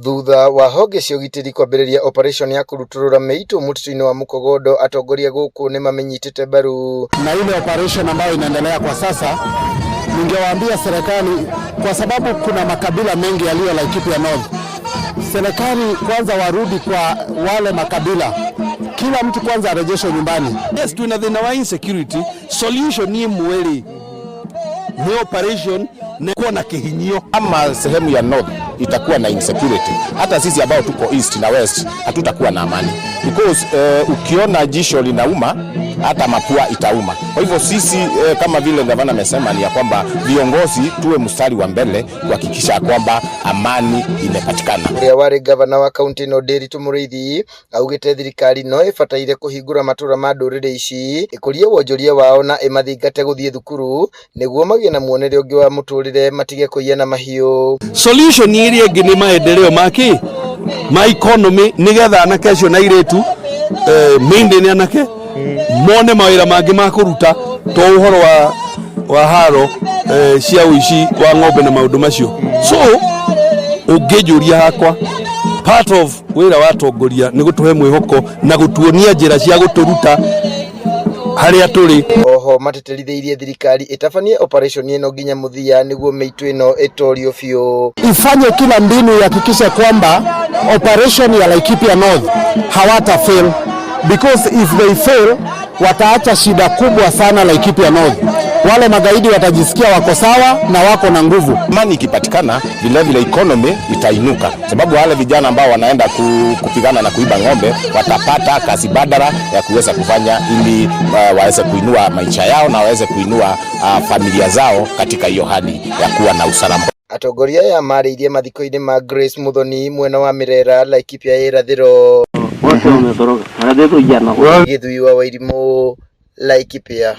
Thutha wa honge cia ũgitĩri kwambĩrĩria operation ya kũrutũrũra mĩitũ mũtitũ-inĩ wa Mukogodo, atongoria gũkũ nĩmamĩnyitĩte mbaru. Na ile operation ambayo inaendelea kwa sasa, ningewaambia serikali, kwa sababu kuna makabila mengi yaliyo Laikipia North, serikali kwanza warudi kwa wale makabila, kila mtu kwanza arejeshwe nyumbani. Yes, twina thina wa insecurity. Solution ni imwe ri, ni operation ni kuwa na kihinyio. Kama sehemu ya north itakuwa na insecurity, hata sisi ambao tuko east na west hatutakuwa na amani because ukiona jisho linauma, hata mapua itauma. Kwa hivyo sisi kama vile gavana amesema ni ya kwamba viongozi tuwe mstari wa mbele kuhakikisha kwamba amani imepatikana. Ũrĩa warĩ gavana wa kaunti ĩno Ndiritu Mũrĩithi augĩte thirikari no ĩbataire kũhingũra matũra ma ndũrĩrĩ ici, ĩkũrie wonjoria wao na ĩmathingate gũthiĩ thukuru nĩguo magĩe na muonere ũngĩ wa mũtũrĩre, matige kũiya na mahiũ. Solution ĩrĩa ĩngĩ nĩ maendeleo maki ma economy, nigetha anake acio na airĩtu, mainly nĩ anake, mone mawĩra mangĩ ma kũruta, to ũhoro wa haro cia ũici wa ng'ombe na maũndũ macio. So ũngĩnjũria hakwa, part of wĩra wa atongoria nĩ gũtũhe mwĩhoko na gũtuonia njĩra cia gũtũruta harĩa tũrĩ. Oho matĩtĩrithĩirie thirikari ĩtabanie operation ĩno nginya mũthia nĩguo mĩitũ ĩno ĩtorio biũ. Ifanye kila mbinu ihakikishe kwamba operation ya Laikipia North hawata fail, because if they fail, wataacha shida kubwa sana Laikipia North. Wale magaidi watajisikia wako sawa na wako na nguvu. Amani ikipatikana, vile vile economy itainuka, sababu wale vijana ambao wanaenda kupigana na kuiba ng'ombe watapata kazi badala ya kuweza kufanya ili waweze kuinua maisha yao na waweze kuinua familia zao katika hiyo hali ya kuwa na usalama. Atongoria aya marĩirie mathiko-inĩ ma Grace Muthoni mwena wa Mirera, Laikipia ya irathĩro. Wote wametoroka. Wanabeba vijana. Gĩthui wa Wairimũ, Laikipia.